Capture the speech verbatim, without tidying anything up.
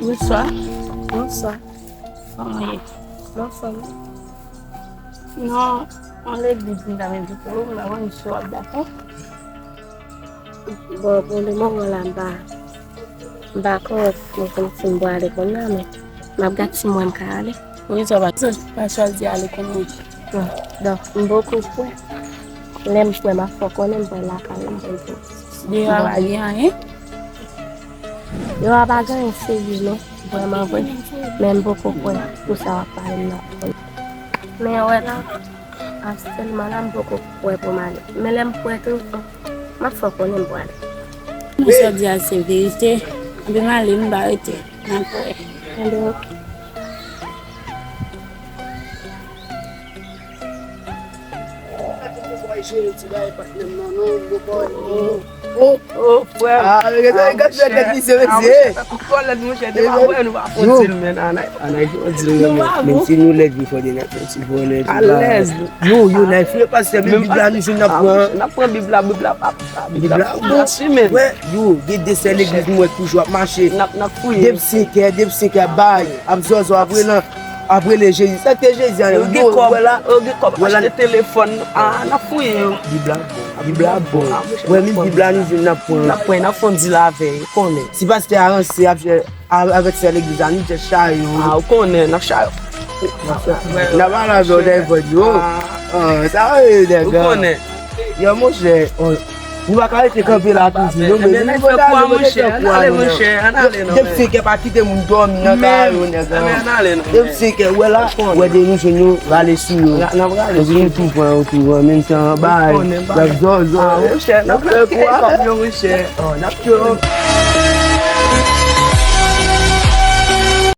Bonswa. Bonswa. Kòman w ye? Mwen anfòm. Non, an legliz m ta vin pou ou, m pa konn si w ap dakò. Bon, pou lemoman la, m pa, m pa kò, mwen konn si m pwale konn la, men m ap gad si mwen m ka ale. Poukisa w pa, pa chwazi ale kounye a? Bon, donk, m poko kwè. Lè m kwè, m ap fè w konnen, m pral lakay ou, m pral di w. Deyò a pa gen anyen? Deyò a pa gen anyen serye, non. Vrèman vre. Men m poko kwè pou sa w ap pale m nan. Men wè la, aktyèlman la, m poko kwè pou m ale. Men lè m kwè tou, m ap fè w konnen m pwale. Mwen sa w di a se verite. Anben m ale, m pa rete. N ap wè. Anben, oke. Oh, oh, frè m. Ah, gade, gade, gade, gade, misye, mesye. Kòlèt, monchè, te pa wè nou pa fon dil, men, anay. Anay fon dil, men, menm si nou lèd, nou fò de nèt, menm si vòlè, alèz. Yo, yo, nan file pastè, men Bib la, nou jwenn n ap pran. N ap pran Bib la, Bib la, Bib la, Bib la, bon. Yo, gen de sè legliz mwen toujou ap mache. N ap, n ap fouye. Depi senkè, depi senkè, bay, ap zòzò, ap rele, ap rele Jezi. Sa k te Jezi a, yo gen kòb, yo gen kòb achte telefòn, ah, n ap fouye yo. Bib la bon, Bib la bon. Wè, menm Bib la nou jwenn n ap pran. N ap pran, n ap fon dil avè yo, konnen. Si pastè a ranse, ap jwe a-, avèk sè legliz la, nou jwe chayo. Ah, ou konnen, n ap chayo. N ap pale avè w dèyè vòt yo. Ah, sa yo ye, nèg. Ou konnen. Yo, monchè, nou pa ka rete kanpe la toujou, non, men nou fè kwa, monchè, ann ale, monchè, ann ale, non. Depi senkè, pa kite moun dòmi nan kay yo, nèg. Depi senkè, wè la, wè de nou jwenn yo, rale sou yo. N ap rale sou yo. Epi nou tou pran yo tou, an menm tan, bay, y ap zòzò. Ah, monchè, n ap fè kwa, monchè. Oh, n ap fè